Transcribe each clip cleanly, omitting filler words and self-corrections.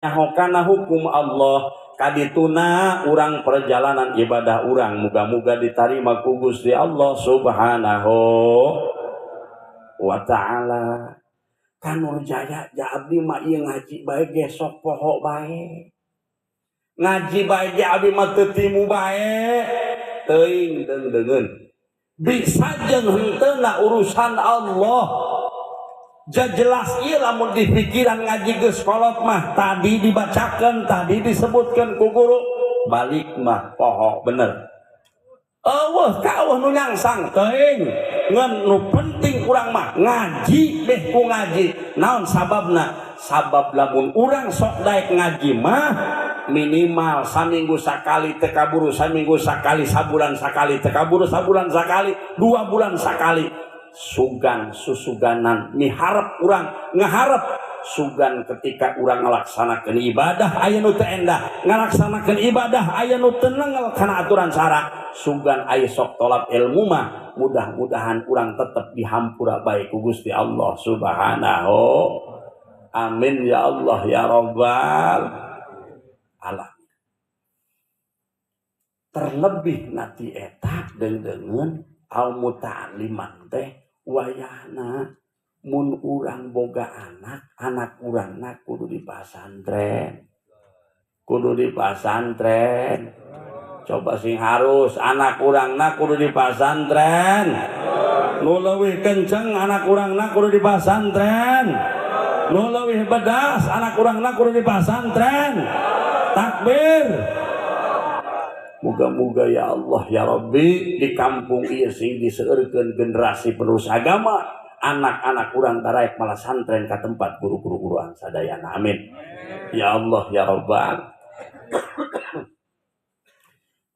Nyaho kana hukum Allah kadituna urang perjalanan ibadah urang muga-muga ditarima ku Gusti Allah Subhanahu wa taala. Kanur jaya ja abdi mah ieu ngaji bae ge sok poho bae. Ngaji bae ge abdi mah teu timu bae. Teuing deung-deungeun. Bisa jeung henteuna urusan Allah. Jelas ieu lamun di pikiran ngaji geus kolot mah tadi dibacakeun, tadi disebutkeun ku guru, balik mah poho bener. Eueuh ka eueuh nu nyangsang teuing. Ngan nu penting urang mah ngaji deh ku ngaji. Naon sababna? Sabab lamun urang sok daek ngaji mah minimal saminggu sakali teu kaburu, saminggu sakali, sabulan sakali teu kaburu, sabulan sakali, 2 bulan sakali. Sugan susuganan miharep urang ngaharep sugan ketika urang ngalaksanakeun ibadah aya nu teu endah, ngalaksanakeun ibadah aya nu teu nengel kana aturan sara. Sugan aya sok tolak ilmu mah mudah-mudahan urang tetep dihampura bae ku Gusti Allah Subhanahu. Amin ya Allah ya Rabbal alamin. Terlebih nanti eta deung-deungeun al muta'alliman teh wayahna mun urang boga anak, anak urangna kudu di pasantren. Kudu di pasantren. Coba sing harus anak urangna kudu di pasantren. Nu leuwih kenceng anak urangna kudu di pasantren. Nu leuwih bedas anak urangna kudu di pasantren. Takbir. Muga-muga ya Allah ya Rabbi di kampung ieu sing diseueurkeun generasi penerus agama, anak-anak urang taraek malah santren ka tempat guru-guru urang sadayana. Amin. Ya Allah ya Rabbal.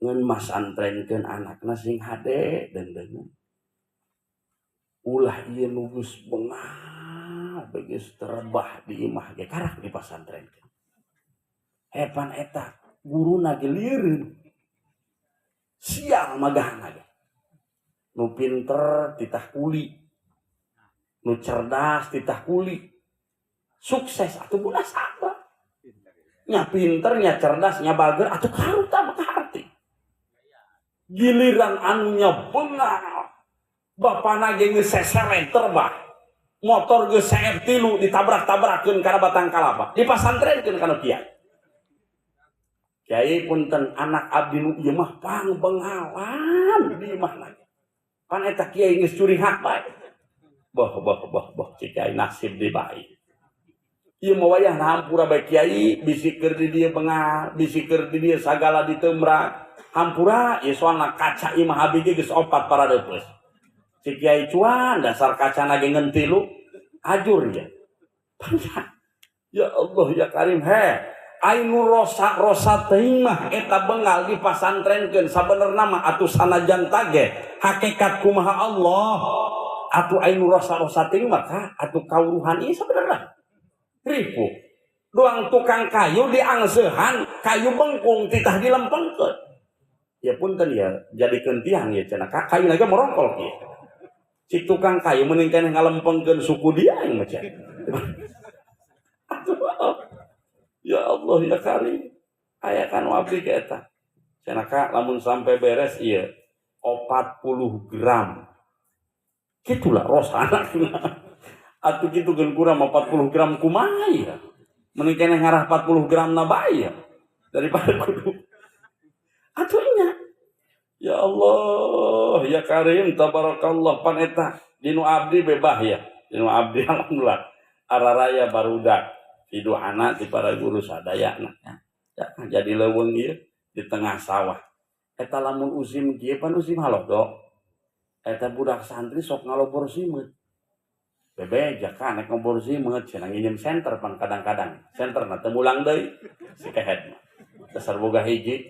Ngan masantrenkeun anakna sing hade deung-deungeun. Ulah ieu nu geus bengal geus terebah di imah ge karak di pasantrenkeun. Hepan eta guruna ge lieureun. Sial magahna ge. Nu pinter titah kuli, nu cerdas titah kuli, sukses atuh munasabah. Nya pinter, nya cerdas, nya bager atuh karuta mah kaharti. Giliran anunya bengal, bapana ge geus seseren terbah, motor geus seep tilu ditabrak-tabrakeun kana batang kalapa, dipasantrenkeun kana kiai. Kiai punten anak abdi nu ieu mah pangbengalan di imah lagi. Pan eta kiai geus curi hak bae. Boh boh boh boh cik kiai nasib di bae. Ieu mah wayahna hampura bae kiai bisi keur di dieu bengal, bisi keur di dieu sagala ditemrak. Hampura ieu soalna kaca imah abdi ge geus 4 paradeupeuh. Cik kiai cuan dasar kacana ge ngeun tilu ajur ya. Ya Allah ya Karim he. Ainu rosa-rosa teuing mah eta bengal dipasantrenkeun sabenerna mah atuh sanajan tage hakikat kumaha Allah atuh ainu rosa-rosa teuing mah ka atuh kawruhan ieu sabenerna ripuh doang tukang kayu diangsehan kayu bengkung titah dilempengkeun ya punten ya jadikeun tiang ya cenah kayu lagi morongkol kieu si tukang kayu mending keneh ngalempengkeun suku dia yang mah cenah. Ya Allah ya Karim aya kan abdi ge eta cenah ka lamun sampai beres ieu 40 gram kitulah rosana atuh kitu geun kurang 40 gram kumaha ya mending keneh ngarah 40 gram na bae ya daripada kudu atuh nya ya Allah ya Karim tabarakallah pan eta dinu abdi bebah ya dinu abdi alhamdulillah araraya barudak hidup anak di para guru sadayana ya, jadi leuweung ieu di tengah sawah eta lamun usim kieu pan usim halodo eta budak santri sok ngalobor simeut bebeja ka nek ngobor simeut cenah nginjem senter pan kadang-kadang senterna teu mulang deui si kehed mah dasar boga hiji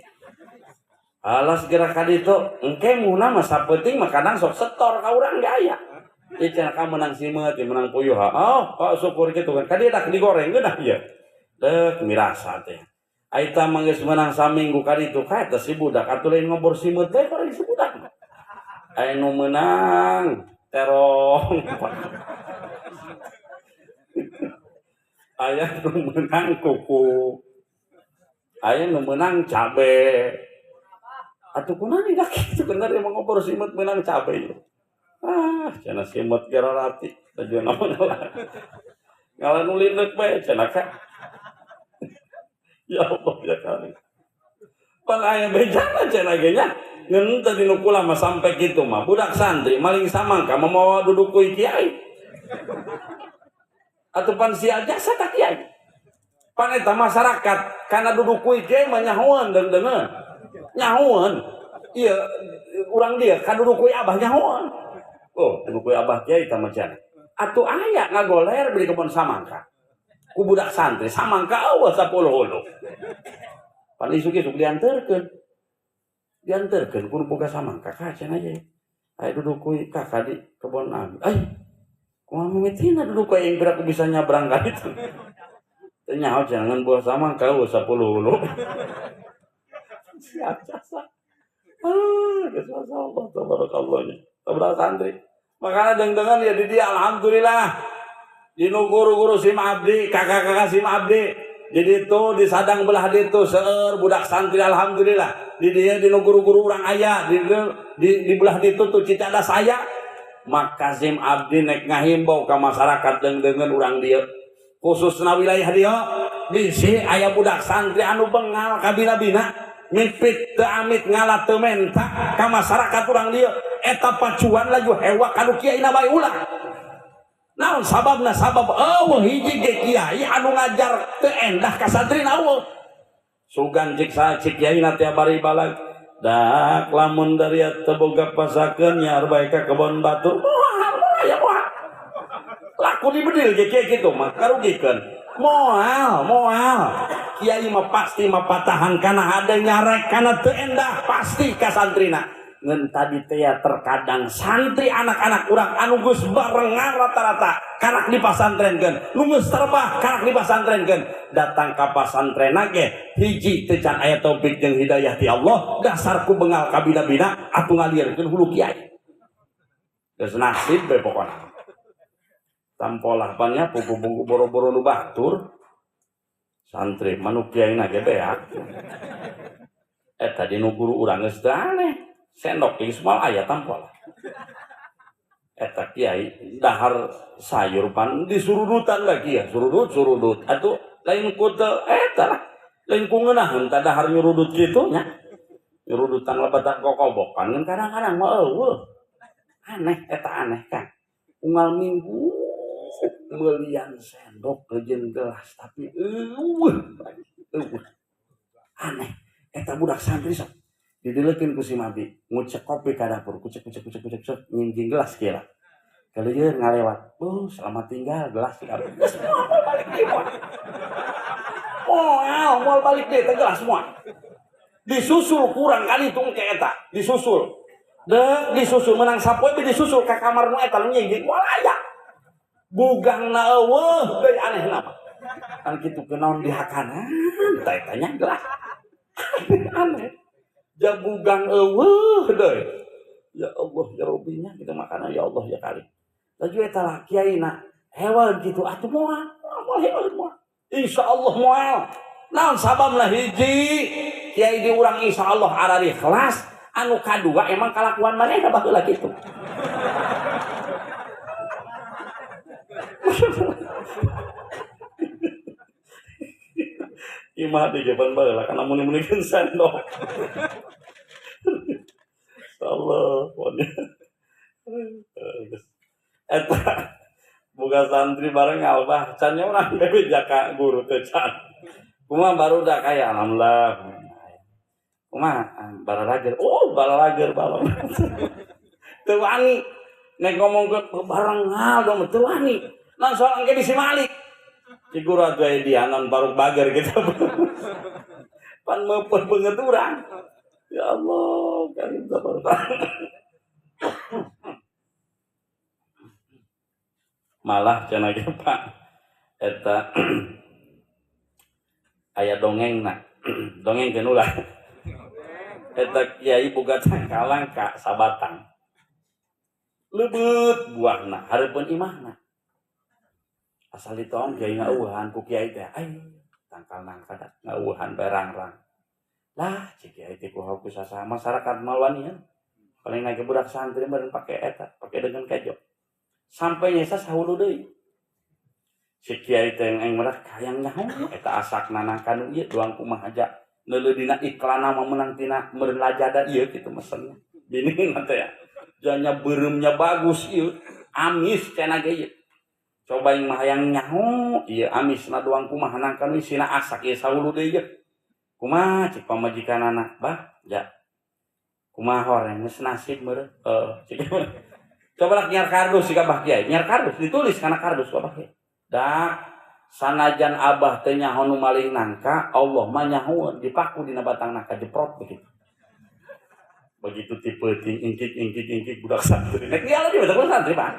alas gerak ka ditu engke muhna mah sapeuting mah kadang sok setor ka urang ge aya. Ieu cenah ka meunang simeut, meunang puyuh. Oh, kok syukur kitu kan. Ka dieu dak digoreng geunah ieu. Deuk mirasa teh. Aita mah geus meunang saminggu ka ditu ka eta si budak atuh lain ngobor simeut teh goreng si budak. Aya nu meunang terong. Aya nu meunang kuku. Aya nu meunang cabe. Atuh kunaon dah kitu bener emang ngobrol simut meunang cabe. Ah, cenah simut gerorati tujuan naon lah. Ngalah nu lineuk bae cenah ka. Ya Allah ya kali. Pan aya bejana cenah ge nya. Ngan tadi nu kula mah sampai kitu mah budak santri maling samangka mamawa duduk ku kiai. Atuh pan sia jasa ka kiai. Pan eta masyarakat kana duduk ku kiai mah nyahoan deung-deungeun. Nyahoan. Ieu urang dieu ka duduk ku abah nyahoan. Oh, duduk ku abah kiai tah mah cenah. Atuh aya ngagoler beli kebon samangka. Ku budak santri samangka eueuh 10 hulu. Pan isuk-isuk dianterkeun. Dianterkeun ku boga samangka ka cenah ye. Aya duduk ku kakak di kebon abi. Ai, kumaha mimitina duduk ku aing piraku bisa nyabrang ka ditu. Teu nyaho cenah ngan buah samangka eueuh 10 hulu. Siap jasa. Ah, geus masyaallah tabarakallah nya. Tabrak santri. Makanya deng-dengan ya di dia alhamdulillah. Dinu guru-guru sim abdi, kakak-kakak sim abdi. Jadi itu di sadang belah ditu seueur budak santri alhamdulillah. Di dia dinu guru-guru urang aya, di belah ditu tuh Cicadas aya. Maka sim abdi nek ngahimbau ka masyarakat deng-dengan urang dieu. Khususna wilayah dieu bisi aya budak santri anu bengal kabina-bina. Mipit teu amit ngalah teu menta ka masyarakat urang dieu eta pacuan laju hewa ka nu kiai na bae ulah. Naon sababna? Sabab eueuh hiji ge kiai anu ngajar teu endah ka santrina eueuh. Sugan cik saha cik kiai na teh bari balag dak lamun daria teu boga pasakeun nya bae ka kebon batur. Moal moal ya moal. Laku dibedil ge kiai kitu mah karugikeun. Moal moal. Kiai mah pasti mah patahan kana hade nyarek kana teu endah pasti ka santrina. Ngan tadi teh terkadang santri anak-anak urang anu geus barengan rata-rata karak dipasantrenkeun, nu geus terbah karak dipasantrenkeun, datang ka pasantrenna ge hiji teu can aya taufik jeung hidayah ti Allah, dasar ku bengal kabina-bina atuh ngalieurkeun hulu kiai. Geus nasib we pokona. Tampolah pan nya pupu-pupu boro-boro nu batur. Santri mah nu kiai na ge beak. Eta di nu guru urang geus teu aneh. Sendok geus moal aya tampolah. Eta kiai dahar sayur pan disurudutan lagi ya, surudut surudut. Atuh lain ku teu eta lah. Lain ku ngeunaheun tah dahar nyurudut kitu nya. Nyurudutan lebatan kokobokan ngan kadang-kadang mah eueuh. Aneh eta aneh kan. Unggal minggu meulian sendok jeung gelas tapi eueuh eueuh. Aneh eta budak santri sok didileukeun ku si Mabi ngucek kopi ka dapur kucek kucek kucek kucek kucek nyingjing gelas kira. Kaleuyeun ngalewat. Oh, selamat tinggal gelas kabeh. Geus moal balik deui moal. Moal moal balik deui teh gelas moal. Disusul kurang kali itu engke eta, disusul. Deuk disusul menang sapoe be disusul ka kamar nu eta nu nyingjing moal aya. Bugangna eueuh deui anehna mah. Kan kitu kunaon dihakanan tah eta nya gelas. Aneh. Jabugang eueuh deui. Ya Allah ya Rabbi nya kitu makana ya Allah ya kali. Laju eta lah kiaina hewan kitu atuh moal moal hewan moal. Insyaallah moal. Naon sababna hiji kiai di urang insyaallah arari ikhlas anu kadua emang kalakuan manehna baheula kitu. Imah di jaban baheula kana muni-munikeun sendok. Allah, pokoknya. Eta boga santri bareng albah can nya urang deui jaka guru teh can. Kumaha barudak aya alhamdulillah. Kumaha bararager. Oh, bararager balon. Teu wani nek ngomongkeun barengal dong teu wani. Nah soal engke bisi malik. Ci guru atuh aya dianan baruk bager gitu. Pan meupeut beungeut urang. Ya Allah, karim sabar. Malah cenah ge Pak eta aya dongengna. Dongengkeun ulah. Eta kiai boga cangkalang ka sabatang. Leubeut buahna hareupeun imahna. Asal ditong kiai ngauhan ku kiai teh ai tangkal nangka ngauhan barangrang. Lah cik kiai teh ku saha masyarakat malwanian. Paling naik budak santri meureun pake eta, pake dengan kejo. Sampai nyesa sahulu deui. Si kiai teh aing merak hayang nyaho eta asakna nangka nu ieu doang kumaha aja. Neuleuh dina iklanna mah meunang tina meureun lajada ieu kitu mesenna. Bini teh ya. Janya beureumnya bagus ieu, amis cenah ge ieu. Coba yang mah hayang nyaho ieu amisna doang kumaha nangka nu isina asak ieu sahulu deui ieu. Kumaha cik pamajikanana, bah ja. Kumaha horeng geus nasib meureun. Cik. Coba lah nyiar kardus si Abah Kiai, nyiar kardus ditulis kana kardus Abah Kiai. Dak sanajan Abah teu nyaho nu maling nangka, Allah mah nyahoeun dipaku dina batang nangka jeprot begitu. Begitu tipe ingkik ingkik ingkik budak santri. Nek dia lagi budak santri, Pak.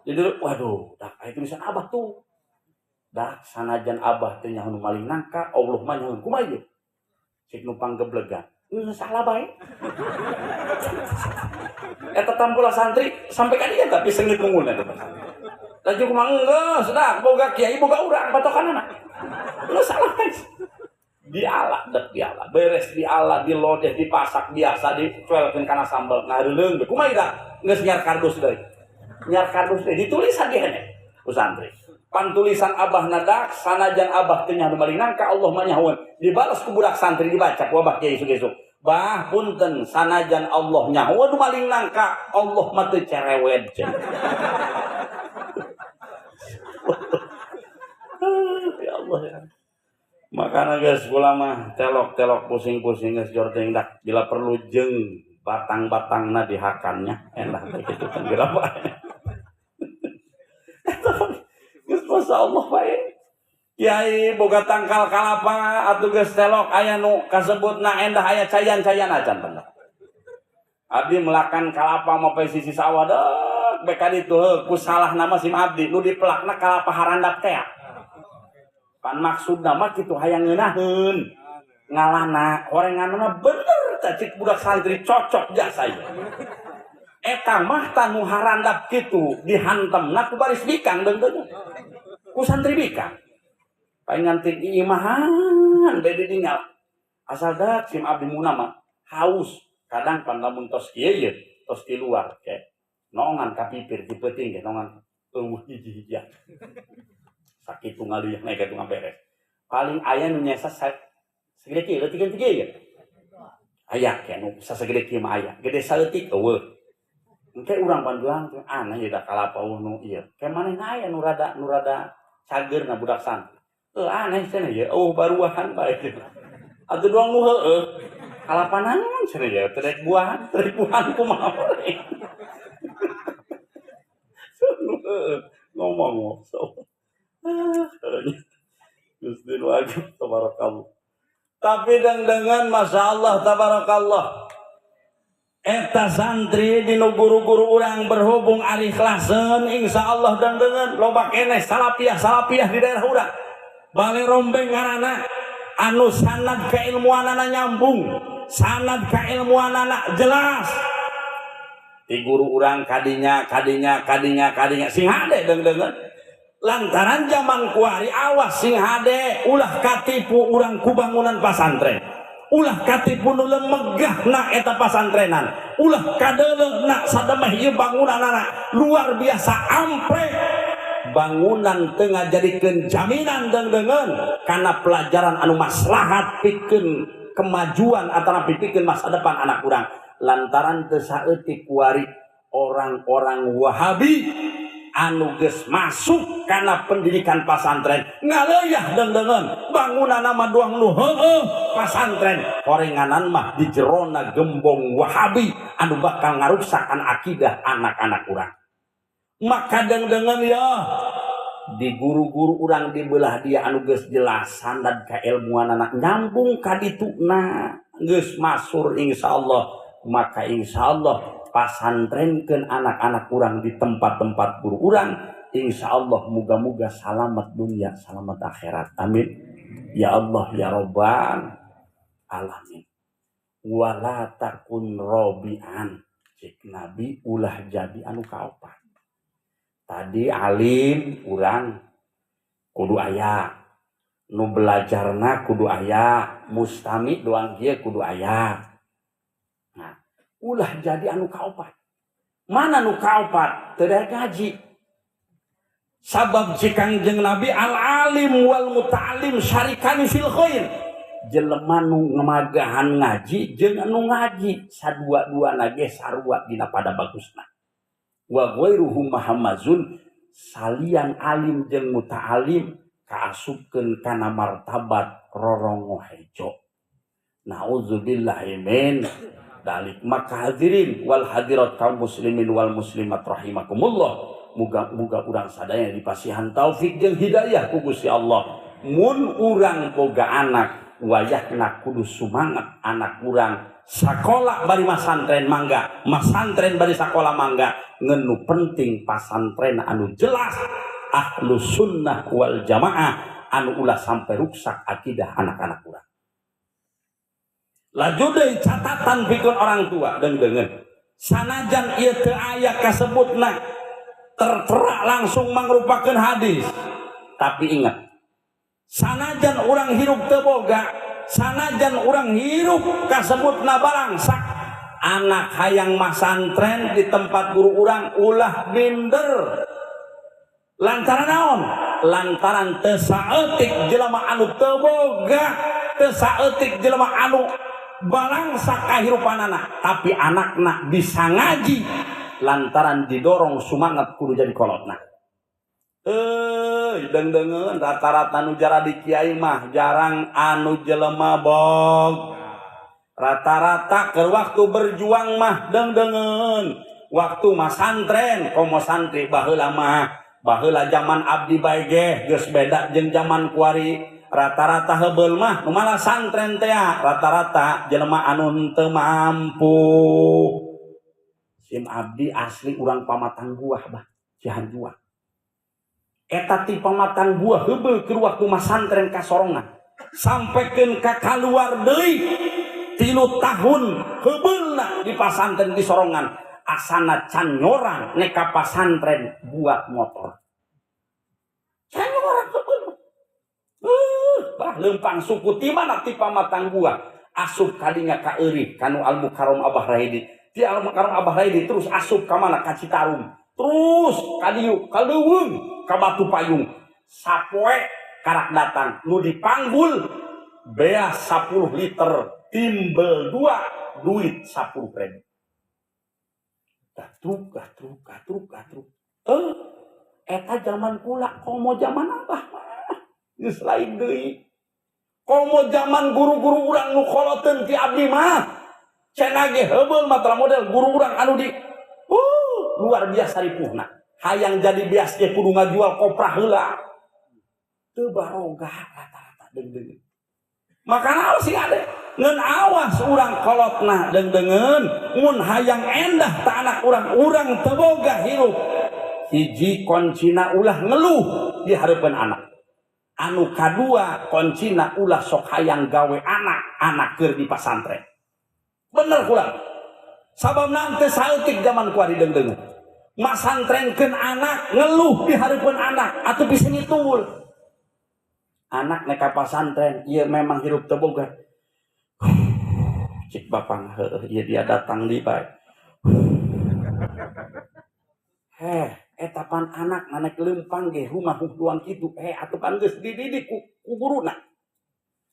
Jadi waduh, dak aya tulisan Abah tuh. Dak sanajan Abah teu nyaho nu maling nangka, Allah mah nyahoeun. Kumaha ieu? Cik nu panggeblegan. Geus salah bae. Eta tampula santri sampai ka dieu tapi sengit mungulna eta santri. Laju kumaha geus dak boga kiai boga urang patokanana. Geus salah guys. Diala dek diala, beres diala, dilodeh, dipasak biasa, dicuelkeun kana sambal ngareuleueng we. Kumaha ida? Geus nyiar kardus deui. Nyiar kardus deui ditulis hadiahna ku santri. Pantulisan Abah nadak sanajan Abah teu nyaho maling nangka Allah mah nyahoeun. Dibalas ku budak santri dibaca ku Abah kiai isuk-isuk. Bah punten sanajan Allah nyahoeun maling nangka Allah mah teu cerewet. Ya Allah ya. Makana geus kula mah telok-telok pusing-pusing geus jor teuing dak bila perlu jeung batang-batangna dihakannya endah teh kitu kan geura bae. Geus masyaallah bae. Kiai boga tangkal kalapa atuh geus telok aya nu kasebutna endah aya cayan-cayan acan bener. Abdi melakan kalapa mapai sisi sawah deuk beka ditu heuh ku salah nama sim abdi nu dipelakna kalapa harandap teh. Pan maksudna mah kitu hayang ngeunaheun ngalana horenganna bener teh cik budak santri cocok jasa ieu. Eta mah tanu harandap kitu dihantemna ku baris bikang deung-deung. Ku santri bikang. Paling nganti imahan bede dinyal. Asal dak sim abdi muna mah haus kadang pan lamun tos kieu ye tos di luar ke nongan ka pipir di peuting ge nongan eueuh hiji-hijian. Sakitu ngalih naik ka beres. Paling aya nu nyesa segede kieu leutik kieu ye. Aya ke nu sasegede kieu mah aya. Gede saeutik eueuh. Engke urang banduang teh aneh ieu da kalapa eueuh nu ieu. Ke manehna aya nu rada cager na budak santri. Aneh cenah ieu eueuh baruahan bae. Atuh doang nu heueuh. Kalapa naon cenah ieu teh rek buahan kumaha we. Ngomong so. Gusti wajib tabarakallah. Tapi dengan masya Allah tabarakallah. Eta santri dinu guru-guru urang berhubung ari ikhlaseun insyaallah dan dengan loba keneh salapiah-salapiah di daerah urang. Bale rombeng ngaranna anu sanad keilmuanana nyambung, sanad keilmuanana jelas. Di guru urang kadinya kadinya kadinya kadinya sing hade deung-deungeun. Lantaran zaman kuari awas sing hade ulah katipu urang ku bangunan pasantren. Ulah katipu nu lemegah na eta pasantrenan. Ulah kadeuleuh na sademeh ieu bangunanana luar biasa amprek. Bangunan teu ngajadikeun jaminan deung-deungeun kana pelajaran anu maslahat pikeun kemajuan atanapi pikeun masa depan anak urang. Lantaran teu saeutik kuari orang-orang Wahabi anu geus masuk kana pendidikan pasantren ngaleuah deung-deungeun bangunanna mah doang nu heueuh pasantren horenganan mah di jerona gembong Wahabi anu bakal ngaruksakan akidah anak-anak urang. Maka deung-deungeun ya di guru-guru urang di belah dia anu geus jelas sanad kailmuanana nyambung ka dituna geus masur insyaallah. Maka insyaallah pasantrenkeun anak-anak urang di tempat-tempat guru urang insyaallah muga-muga salamat dunia salamat akhirat amin ya Allah ya Rabbal alamin. Wala takun robian cik Nabi ulah jadi anu kaopat. Tadi alim urang Kudu aya nu belajarna, kudu aya mustami doang kieu, kudu aya. Nah, ulah jadi anu kaopat. Mana nu kaopat? Teu daek ngaji. Sabab si Kangjeng Nabi, al alim wal muta'alim syarikani fil khair. Jelema nu ngemagahan ngaji jeung anu ngaji sadua-duana ge sarua dina pada bagusna. Wa ghairuhu mahamazun, salian alim jeung muta'alim kaasupkeun kana martabat rorongo hejo. Nauzubillahi min dalik. Maka hadirin wal hadirat, kaum muslimin wal muslimat rahimakumullah, muga-muga urang sadaya dipasihan taufik jeung hidayah ku Gusti Allah. Mun urang boga anak, wayahna kudu sumangat anak urang sakola bari masantren mangga, masantren bari sakola mangga, ngan nu penting pasantren anu jelas ahlu sunnah wal jamaah, anu ulah sampai ruksak akidah anak-anak urang. Laju deui catatan pikeun orang tua, deung-deungeun. Sanajan ieu teu aya kasebutna tertera langsung mangrupakeun hadis, tapi ingat, sanajan urang hirup teu boga, sanajan urang hirup kasebutna balangsak, anak hayang masantren di tempat guru urang ulah minder. Lantaran naon? Lantaran teu saeutik jelema anu teu boga, teu saeutik jelema anu balangsak kahirupanana, tapi anakna bisa ngaji lantaran didorong sumangat kudu jadi kolotna. Eh, deung-deungeun, rata-rata nu jaradi kiai mah jarang anu jelema bog. Rata-rata ke waktu berjuang mah, deung-deungeun, waktu masantren komo santri baheula mah, baheula zaman abdi bae ge geus beda jeung zaman kuari. Rata-rata heubeul mah nu malah santren teh rata-rata jelema anu teu mampu. Sim abdi asli urang Pamatang Buah, bah, Cihanjuang. Eta ti Pamatang Buah heubeul keur waktu masantren ka Sorongan, sampaikan ka kaluar deui 3 tahun heubeulna di pasantren di Sorongan, asana can nyorang neka pasantren buat motor, can nyorang heubeul. Bah, lempang suku ti mana, ti Pamatang Buah asup kadinya ka Eurih kanu Al Mukarram Abah Rahidi, ti Al Mukarram Abah Rahidi terus asup ka mana, ka Citarum, terus ka dieu, ka Leuweung, ka Batu Payung. Sapoe karak datang nu dipanggul beas 10 liter timbel dua, duit 10 ribu. Gatruk gatruk gatruk gatruk. Eh, eta zaman kula. Komo zaman abah mah geus lain deui. Komo zaman guru-guru urang nu koloteun ti abdi mah, cenah ge heubeul mah model guru urang anu di luar biasa ripuhna, hayang jadi beas ge kudu ngajual koprah heula. Teu baroga rata-rata, deung-deungeun. Makana sih ada ngan awas urang kolotna, deung-deungeun, mun hayang endah ta anak urang, urang teu boga hirup, hiji kuncina ulah ngeluh di hareupeun anak. Anu kadua kuncina ulah sok hayang gawe anak, anak keur di pasantren. Bener kurang? Sabab nanti saeutik zaman kuari, deung-deungeun, masantrenkeun anak ngeluh di hareupeun anak atau bisa ngitul anak neka pasantren. Iya, memang hirup teu boga. Cik bapak, heueuh, ieu dia datang di bae. Heh, eta pan anak nanek lempang ge rumah huduan kitu. Eh, atuh pan geus dididik ku guruna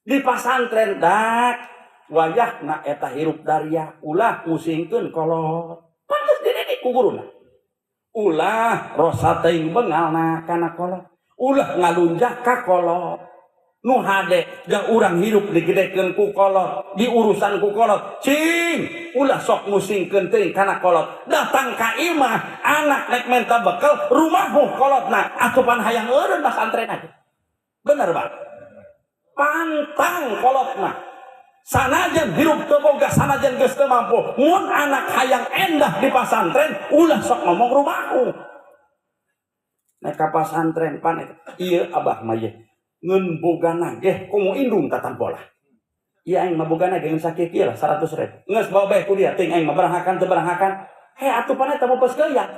di pasantren. Dak wayahna eta hirup daria, ulah musingkeun kolot, pan geus dididik ku guruna. Ulah rosa teuing bengalna kana kolot, ulah ngalunjak ka kolot. Nu hade da urang hirup digedekeun ku kolot, diurusan ku kolot. Cing ulah sok musingkeun teuing kana kolot. Datang ka imah anak rek menta bekal, rumahu kolotna, atuh pan hayang eureun pasantren aja. Bener, Bang? Pantang kolot mah. Sanajan hirup teu boga, sanajan geus teu mampu, mun anak hayang endah di pasantren ulah sok ngomong rumahku. Nek ka pasantren pan eta ieu abah mah ye ngeun bogana geh komo indung katampo lah. Ieu aing mah bogana ge ngeun sakieu lah, 100 ribu. Geus bawa bae ku dia, teuing aing mah beranghakan teu beranghakan. He, atuh pan eta mah geus geuyak.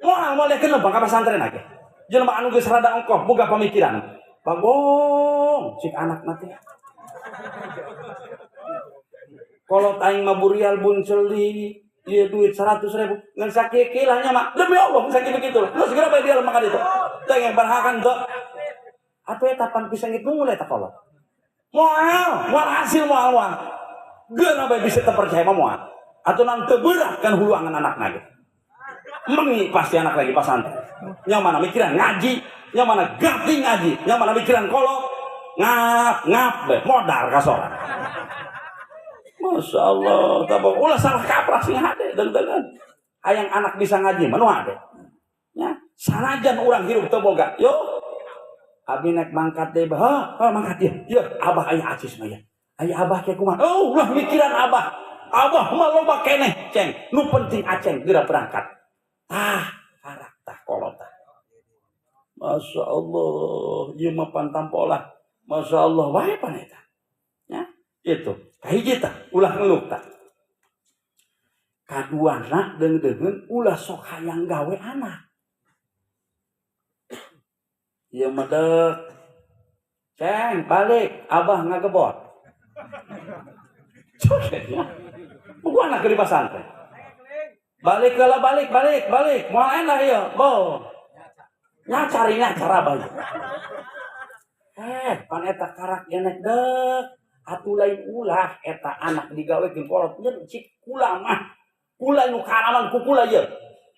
Moal moal lempang ka pasantren age. Jelema anu geus rada ongkoh boga pamikiran. Bagong cik anak mati. Kolot aing mah burial buncel di ieu duit 100.000 ngan sakieu lah nya mah. Demi Allah sakieu kitu lah. Geus segera bae dia makan itu. Teh yang barhakan teu. Atuh eta pan pisang itu mulai tak kolot. Moal, moal hasil moal moal. Geuna bae bisa terpercaya mah moal. Atuh nang teu beurah kan huluangan anakna ge. Mengi pasti anak lagi pasantren. Nya mana mikiran ngaji, nya mana gati ngaji, nya mana mikiran kolot, ngap ngap bae modar ka sorangan. Masya Allah, tabok ulah salah kaprah sing hade deung-deungeun. Hayang anak bisa ngaji mah nu hade. Nya, sanajan urang hirup teu boga, yo. Abi naik mangkat deui, ha, ha mangkat ieu. Ieu abah aya acis mah ieu. Aya abah ke kumaha? Oh, ulah mikiran abah. Abah mah loba keneh, ceng. Nu penting aceng geura berangkat. Tah, karak tah kolot tah. Masya Allah, ieu mah pantampolah. Masya Allah, wae pan eta. Ya, itu. Kahiji tah, ulah ngeluh tah. Kaduana deung-deungeun ulah sok hayang gawe anak. Ieu mah deuk. Ceng, balik, abah ngagebot. Coketnya. Buku anak ke di pasantren. Balik lah, balik, balik, balik. Moal enak ya, bo. Nyacar, nyacar abah. Pan eta karak enek dek. Atuh lain ulah eta anak digawekeun kolot nyeun cik kula mah. Kula nu kaalaman ku kula ieu.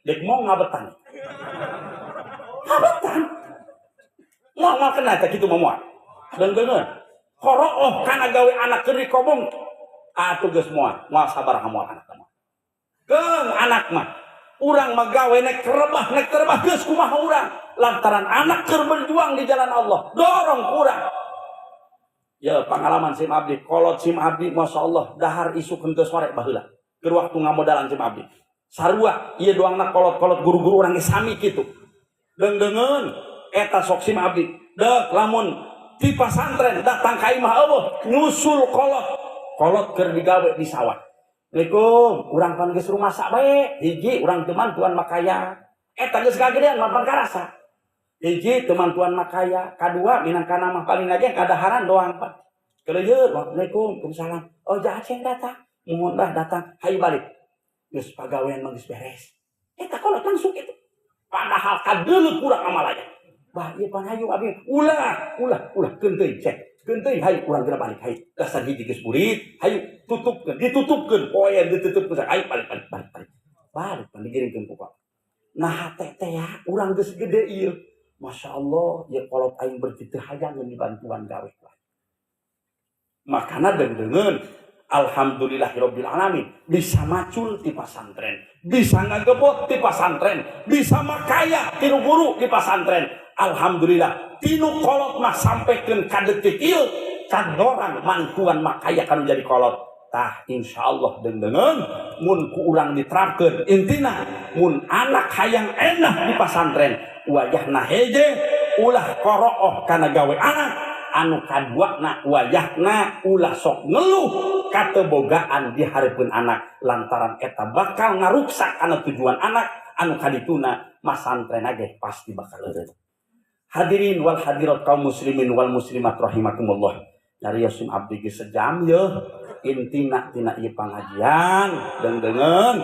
Dek mau ngabetan. Ngabetan. Moal moal kena eta kitu mah moal. Deung-deungeun. Korooh kana gawe anak keur dikobong. Atuh geus moal, moal sabar moal anak mah. Keung anak mah. Urang mah gawe nek rebah, nek terebah geus kumaha urang. Lantaran anak keur berjuang di jalan Allah, dorong kurang. Ya pengalaman sim abdi, kolot sim abdi, masya Allah, dahar isuk henteu sore baheula. Keur waktu ngamodalan sim abdi. Sarua ieu doangna kolot-kolot guru-guru urang ge sami kitu. Deung-deungeun eta sok sim abdi. Deuk lamun ti pasantren datang ka imah eueuh nyusul kolot. Kolot keur digawe di sawah. Assalamualaikum, urang pan geus rumasa bae. Hiji urang teu mantuan makaya. Eta geus kagedean mah pan karasa. Hiji teu mantuan makaya, kadua minangkana mah paling aja kadaharan doang pan. Keleuyeut, waalaikum, waalaikumsalam. Oh, ja aceng datang. Muhun bah datang, hayu balik. Geus pagawean mah geus beres. Eta kolot langsung kitu. Padahal kadeuleuh kurang amalaya. Bah ieu pan hayu abdi. Ulah, ulah, ulah keun teuing cek. Keun teuing hayu urang geura balik hayu. Dasar hiji geus burit, hayu tutupkeun, ditutupkeun, poean ditutupkeun, hayu balik balik balik balik. Balik pan digiringkeun ku kolot. Nah teh teh ya, urang geus gede ieu. Masya Allah, ya kolot aing berarti teu hayang dibantuan gawe. Makana deung-deungeun, alhamdulillahirabbil alamin, bisa macul ti pasantren, bisa ngagebot ti pasantren, bisa makaya tinu guru di pasantren. Alhamdulillah, tinu kolot mah sampaikan ka detik ieu can dorang mantuan makaya kanu jadi kolot. Tah insyaallah deung-deungeun mun ku urang diterapkeun intina mun anak hayang enak di pasantren wayahna heje ulah korooh kana gawe anak anu kaduana wayahna ulah sok ngeluh katebogaan di hareupeun anak lantaran eta bakal ngaruksak kana tujuan anak anu kadituna masantren ge pasti bakal eureun. Hadirin wal hadirat kaum muslimin wal muslimat rahimakumullah. Nyarios sim abdi geus sejam yeuh intina tina ieu pangajian deung-deungeun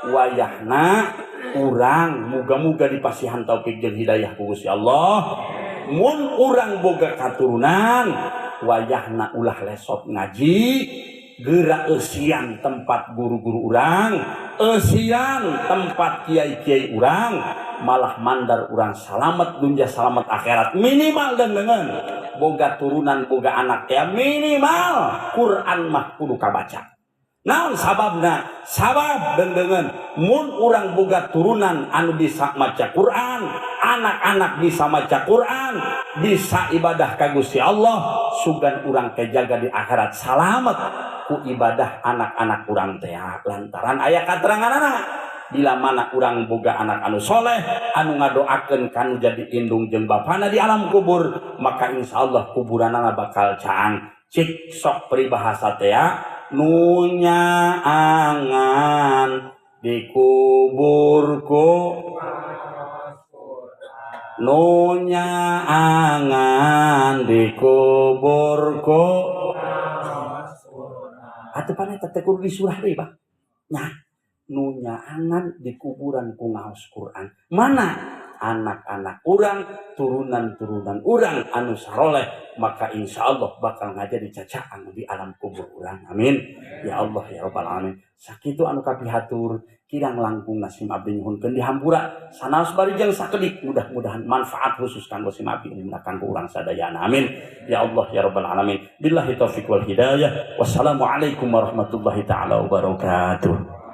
wayahna urang muga-muga dipasihan taufik jeung hidayah ku Gusti Allah. Mun urang boga katurunan wayahna ulah lesot ngaji, geura eusian tempat guru-guru urang, eusian tempat kiai-kiai urang, malah mandar urang salamet dunya salamet akhirat minimal deung-deungeun boga turunan boga anak ya minimal Quran mah kudu kabaca. Naon sababna? Sabab deung-deungeun mun urang boga turunan anu bisa maca Quran, anak-anak bisa maca Quran, bisa ibadah ka Gusti Allah, sugan urang kejaga di akhirat salamet ku ibadah anak-anak urang teh. Lantaran aya kateranganana bila mana urang boga anak anu soleh anu ngadoakeun kanu jadi indung jeung bapana di alam kubur, maka insyaallah kuburanana bakal caang. Cik sok peribahasa teh nunya angan di kuburku. Nu nyaangan dikubur ku atuh pan eta teh kudu disurah deui, Bah. Nya nu nyaangan di kuburan ku ngaos Quran. Mana anak-anak urang, turunan-turunan urang anu saroleh, maka insya Allah bakal ngajadi cacaang di alam kubur urang. Amin. Ya Allah ya Rabbal Alamin. Sakitu anu kapihatur, kirang langkung sim abdi nyuhunkeun dihampura sanaos bari jeung sakedik, mudah-mudahan manfaat khusus kanggo sim abdi, umumna kanggo urang sadayana. Amin. Ya Allah ya Rabbal Alamin. Billahi taufik wal hidayah. Wassalamualaikum warahmatullahi taala wabarakatuh.